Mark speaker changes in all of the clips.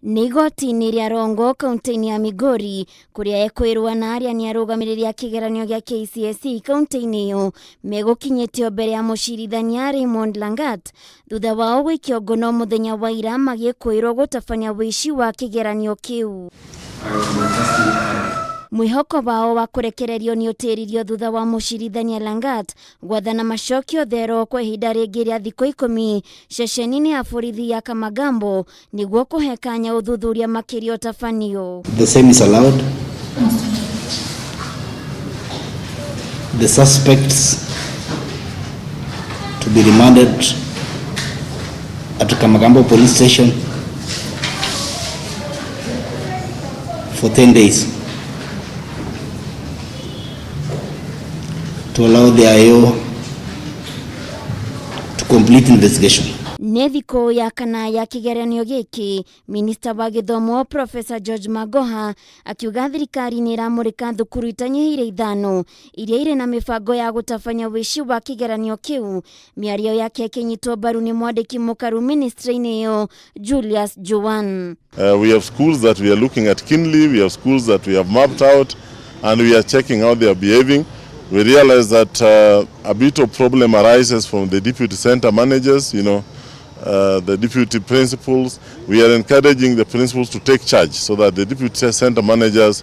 Speaker 1: Nĩ igoti-inĩ rĩa Rongo kaunti-inĩ ya Migori kũrĩa ekwĩrwo na arĩa nĩ arũgamĩrĩri a kĩgeranio gĩa KCSE kaunti-inĩ ĩyo megũkinyĩtio mbere ya mũcirithania Raymond Langat thutha wao gũikio ngono mũthenya wa ira magĩkũĩrwo gũtabania ũici wa kĩgeranio kĩu. Mwĩhoko wao wa kũrekererio nĩ ũtĩririo thutha wa mũcirithania Langat gwathana macokio thero kwa ihinda rĩngĩ rĩa thikũ ikũmi ceceni-inĩ ya borithi ya Kamagambo nĩguo kũhe kanya ũthuthuria makĩria ũtabanio.
Speaker 2: The same is allowed. The suspects to be remanded at Kamagambo Police Station for 10 days to allow the IO to complete investigation.
Speaker 1: Nĩ thikũ ya kana ya kĩgeranio gĩkĩ, minista wa gĩthomo Professor George Magoha akiuga thirikari nĩ ĩramũrĩka thukuru itanyihĩire ithano iria irĩ na mĩbango ya gũtabania ũici wa kĩgeranio kĩu. Mĩario yake ĩkĩnyitwo mbaru nĩ mwandĩki mũkaru ministry-inĩ ĩyo Julius Juan.
Speaker 3: We have schools that we are looking at keenly, we have schools that we have mapped out and we are checking how they are behaving. We realize that a bit of problem arises from the deputy center managers, the deputy principals. We are encouraging the principals to take charge so that the deputy center managers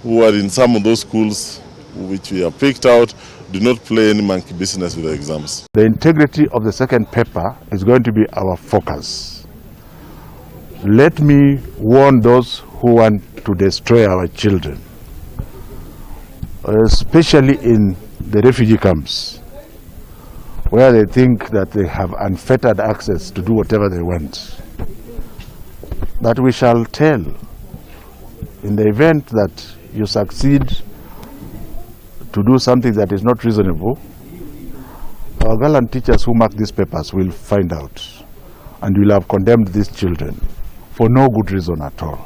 Speaker 3: who are in some of those schools which we have picked out do not play any monkey business with the exams.
Speaker 4: The integrity of the second paper is going to be our focus. Let me warn those who want to destroy our children, especially in the refugee camps, where they think that they have unfettered access to do whatever they want, that we shall tell in the event that you succeed to do something that is not reasonable, our gallant teachers who mark these papers will find out and will have condemned these children for no good reason at all.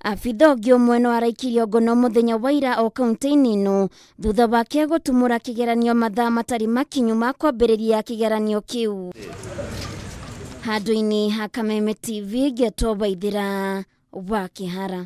Speaker 1: Abitha ũngĩ ũmwe no araikirio ngono mũthenya wa ira o kaunti-inĩ ĩno thutha wake gũtumũra kĩgeranio mathaa matarĩ makinyu ma kwambĩrĩria kĩgeranio kĩu. Handũ-inĩ ha Kameme TV ngetwo Waithĩra wa Kĩhara.